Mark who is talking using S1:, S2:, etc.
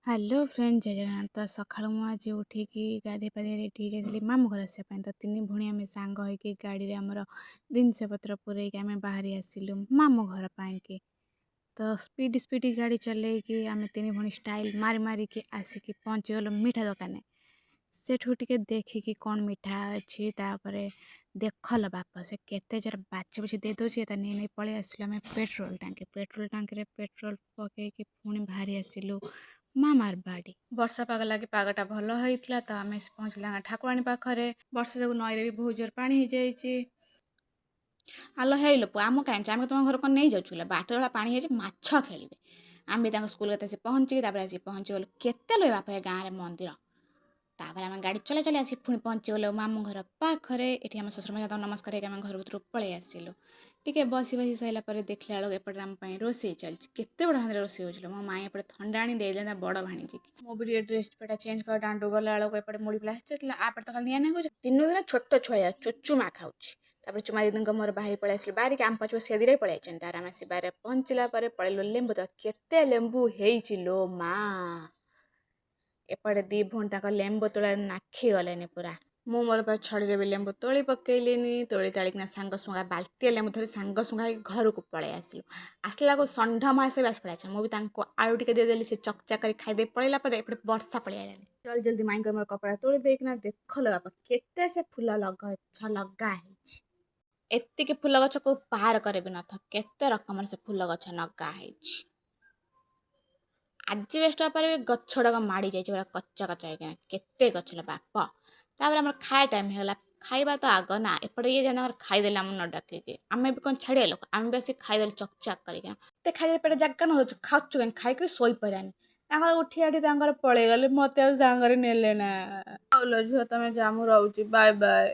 S1: Hello friend, ଜୟ ଜଗନ୍ନାଥ। ତ ସକାଳୁ ମୁଁ ଆଜି ଉଠିକି ଗାଧେଇ ପାଧେଇ ରେଡ଼ି ହେଇଯାଇଥିଲି ମାମୁଁ ଘର ଆସିବା ପାଇଁ। ତ ତିନି ଭଉଣୀ ଆମେ ସାଙ୍ଗ ହେଇକି ଗାଡ଼ିରେ ଆମର ଜିନିଷପତ୍ର ପୂରେଇକି ଆମେ ବାହାରି ଆସିଲୁ ମାମୁଁ ଘର ପାଇଁକି। ତ ସ୍ପିଡ଼ ସ୍ପିଡ଼ ଗାଡ଼ି ଚଲେଇକି ଆମେ ତିନି ଭଉଣୀ ଷ୍ଟାଇଲ୍ ମାରି ମାରିକି ଆସିକି ପହଞ୍ଚିଗଲୁ ମିଠା ଦୋକାନରେ। ସେଠୁ ଟିକେ ଦେଖିକି କ'ଣ ମିଠା ଅଛି, ତାପରେ ଦେଖଲ ବାପ, ସେ କେତେ ଜୋର ବାଛି ବୁଛି ଦେଇ ଦେଉଛି। ତା ନେଇ ନେଇ ପଳେଇ ଆସିଲୁ ଆମେ ପେଟ୍ରୋଲ ଟାଙ୍କି। ପେଟ୍ରୋଲ ଟାଙ୍କିରେ ପେଟ୍ରୋଲ ପକେଇକି ପୁଣି ବାହାରି ଆସିଲୁ ମାମାରବାଡ଼ି। ବର୍ଷା ପାଗ ଲାଗି ପାଗଟା ଭଲ ହେଇଥିଲା। ତ ଆମେ ପହଞ୍ଚିଲୁ ତାଙ୍କ ଠାକୁରାଣୀ ପାଖରେ। ବର୍ଷା ଯୋଗୁଁ ନଈରେ ବି ବହୁତ ଜୋର ପାଣି ହେଇଯାଇଛି। ଆଲୋ ହେଇଲୋ ପୁଅ, ଆମ କାହିଁ ଆମେ ତମ ଘର କ'ଣ ନେଇଯାଉଛୁ? ବାଟ ଭଳିଆ ପାଣି ହେଇଛି, ମାଛ ଖେଳିବେ। ଆମେ ତାଙ୍କ ସ୍କୁଲ କତିରେ ଆସି ପହଞ୍ଚିକି ତାପରେ ଆସି ପହଞ୍ଚିଗଲୁ। କେତେ ଲୋ ବାପ, ଏ ଗାଁରେ ମନ୍ଦିର। ତାପରେ ଆମେ ଗାଡ଼ି ଚଲେଇ ଚଲେଇ ଆସି ପୁଣି ପହଞ୍ଚିଗଲୁ ମାମୁଁ ଘର ପାଖରେ। ଏଠି ଆମ ଶ୍ୱଶୁର ମଶା ନମସ୍କାର ହେଇକି ଆମେ ଘର ଭିତରକୁ ପଳେଇ ଆସିଲୁ। ଟିକେ ବସି ବସି ସାରିଲା ପରେ ଦେଖିଲା ବେଳକୁ ଏପଟେ ଆମ ପାଇଁ ରୋଷେଇ ଚାଲିଛି। କେତେ ବଡ଼ ହାଣ୍ଡିରେ ରୋଷେଇ ହେଉଥିଲା। ମୋ ମାଇଁ ଏପଟେ ଥଣ୍ଡା ଆଣି ଦେଇଦେଲେ ତା ବଡ଼ ଭାଣିଜିକି। ମୁଁ ବି ଟିକେ ଡ୍ରେସ୍ ପଟା ଚେଞ୍ଜ କରି ଦାଣ୍ଡକୁ ଗଲା ବେଳକୁ ଏପଟେ ମୁଢ଼ି ପ୍ଲାସ୍ ଥିଲା। ଆପଟେ ତ ଖାଲି ନିଆଁ ନିଆଁ କହୁଛି। ଦିନକୁ ଦିନ ଛୋଟ ଛୁଆ ଚୁଚୁମା ଖାଉଛି। ତାପରେ ଚୁମା ଦିଦିଙ୍କ ମୋର ବାହାରି ପଳେଇ ଆସିଲୁ ବାହାରିକି। ଆମ ପଛକୁ ସେ ଦିରେ ପଳେଇ ଯାଇଛନ୍ତି। ତାର ଆମେ ଆସି ବାହାରେ ପହଞ୍ଚିଲା ପରେ ପଳେଇଲୁ ଲେମ୍ବୁ। ତ କେତେ ଲେମ୍ବୁ ହେଇଛି ଲୋ ମା! ଏପଟେ ଦି ଭଉଣୀ ତାଙ୍କ ଲେମ୍ବୁ ତୋଳାରେ ନାଖି ଗଲେନି ପୁରା। ମୁଁ ମୋର ପା ଛଡ଼ିରେ ବି ଲେମ୍ବୁ ତୋଳି ପକେଇଲିନି। ତୋଳି ତାଳିକିନା ସାଙ୍ଗ ସୁଙ୍ଗା ବାଲ୍ଟିଏ ଲେମ୍ବୁ ଧରି ସାଙ୍ଗ ସୁଙ୍ଗା ହେଇକି ଘରକୁ ପଳେଇ ଆସିଲୁ। ଆସିଲା ବେଳକୁ ଷଣ୍ଢ ମହାଶୟ ବି ଆସି ପଳେଇ ଆସିଲା। ମୁଁ ବି ତାଙ୍କୁ ଆଳୁ ଟିକେ ଦେଇଦେଲି, ସେ ଚକଚା କରି ଖାଇଦେଇ ପଳେଇଲା ପରେ ଏପଟେ ବର୍ଷା ପଳେଇ ଆଇଲାଣି। ଜଲ୍ଦି ଜଲ୍ଦି ମାଇଁଙ୍କର ମୋର କପଡ଼ା ତୋଳି ଦେଇକିନା ଦେଖଲ ବାପା, କେତେ ସେ ଫୁଲ ଗଛ ଲଗା ହେଇଛି। ଏତିକି ଫୁଲ ଗଛ କୋଉ ପାର୍କରେ ବି ନଥିବ। କେତେ ରକମର ସେ ଫୁଲ ଗଛ ଲଗା ହେଇଛି। ଆଜବେଷ୍ଟ ଉପରେ ବି ଗଛ ଗୁଡ଼ାକ ମାଡ଼ି ଯାଇଛି ପୁରା କଚ କଚ ହେଇକିନା। କେତେ ଗଛ ଲୋ ବାପ! ତାପରେ ଆମର ଖାଇବା ଟାଇମ୍ ହେଇଗଲା। ଖାଇବା ତ ଆଗ ନା। ଏପଟେ ଇଏ ଜଣେ ତାଙ୍କର ଖାଇଦେଲେ ଆମ ନ ଡାକିକି। ଆମେ ବି କ'ଣ ଛାଡ଼ିବା ଲୋକ? ଆମେ ବି ଆସିକି ଖାଇଦେଲୁ ଚକଚାକ କରିକିନା। ଏତେ ଖାଇଲେ ପେଟ ଜାଗା ନ ହେଉଛି, ଖାଉଛୁ କାହିଁ? ଖାଇକି ଶୋଇପଡ଼ିଲାନି। ତାଙ୍କର ଉଠି ଆଠି ତାଙ୍କର ପଳେଇଗଲେ, ମୋତେ ଆଉ ସାଙ୍ଗରେ ନେଲେ ନା। ହଉ ଝିଅ, ତମେ ଯା, ମୁଁ ରହୁଛି, ବାଏ ବାଏ।